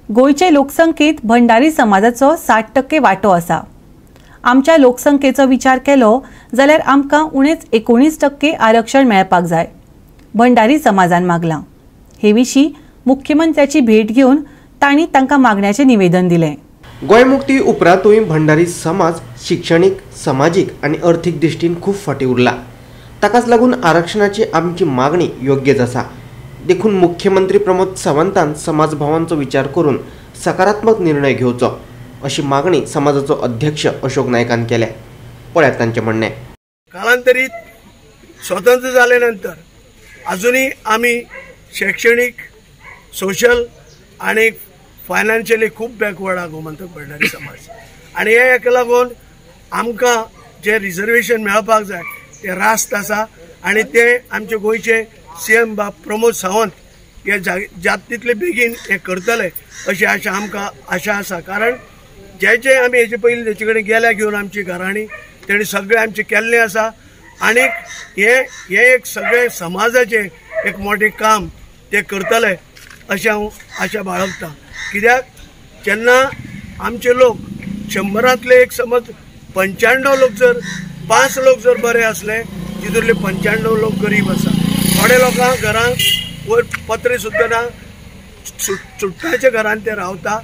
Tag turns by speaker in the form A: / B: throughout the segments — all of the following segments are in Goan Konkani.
A: गोंयचे लोकसंख्येत भंडारी समाजाचो 60% वांटो आसा। आमच्या लोकसंख्येचो विचार केलो जाल्यार आमकां उणेच 19% आरक्षण मेळपाक जाय, भंडारी समाजान मागलां। हे विशीं मुख्यमंत्र्याची भेट घेवन तांणी तांकां मागण्याचें निवेदन दिलें।
B: गोंय मुक्ती उपरांतूय भंडारी समाज शिक्षणीक, समाजीक आनी अर्थीक दृश्टीन खूब फाटीं उरला। ताकाच लागून आरक्षणाची आमची मागणी योग्यच आसा। देखून मुख्यमंत्री प्रमोद सावंतान समाज भावांचो विचार करून सकारात्मक निर्णय घेवचो अशी मागणी समाजाचो अध्यक्ष अशोक नायकान केल्या। पळयात तांचें म्हणणें।
C: कालांतरीत स्वतंत्र जाले नंतर अजूनही आमी शैक्षणिक, सोशल आनी फायनान्शियली खूब बॅकवर्ड आहा गोमंतक भंडारी समाज। आनी हे हेका लागून आमकां जे रिजर्वेशन मेळपाक जाय ते रास्त आसा आनी ते आमचे गोंयचे सीएम बाब प्रमोद सावंत हे जात तितले बेगीन हे करतले अशी आशा आमकां आशा आसा। कारण जे जे आमी हेजे पयलीं तेचे कडेन गेल्या घेवन आमची घराणी तेणी सगळें आमचें केल्लें आसा आनी हे हे एक सगळें समाजाचें एक मोठें काम ते करतले अशें हांव आशा बाळगता। कित्याक जेन्ना आमचे लोक 100रांतले एक समज 95 लोक जर 5 लोक जर बरे आसले तितूंतले 95 लोक गरीब आसा। थोडे लोकांक घरांक वयर पत्रे सुद्दां ना, चुट्टाच्या घरान ते रावता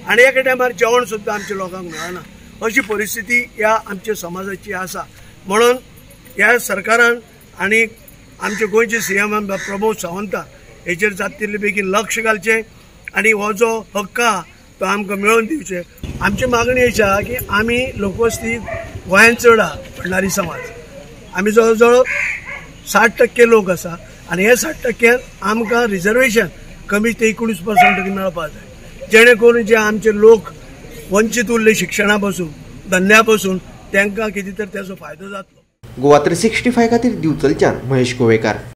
C: आनी एका टायमार जेवण सुद्दां आमच्या लोकांक मेळना अशी परिस्थिती ह्या आमच्या समाजाची आसा। म्हणून ह्या सरकारान आनी आमचे गोंयचे सीएम प्रमोद सावंता हेचेर जाता तितले बेगीन लक्ष घालचें आनी हो जो हक्क आहा तो आमकां मेळोवन दिवचें। आमची मागणी अशी आहा की आमी लोकवस्ती गोंयांत चड आहा भंडारी समाज, आमी जवळ जवळ 60% लोक आसा आनी हे 60% आमकां रिजर्वेशन कमी ते 19% तरी मेळपाक जाय, जेणे करून जे आमचे लोक वंचीत उरले शिक्षणा पासून, धंद्या पासून, तांकां कितें तर तेजो फायदो जातलो।
B: गोवा 365 खातीर दिवचलच्यान महेश गोवेकार।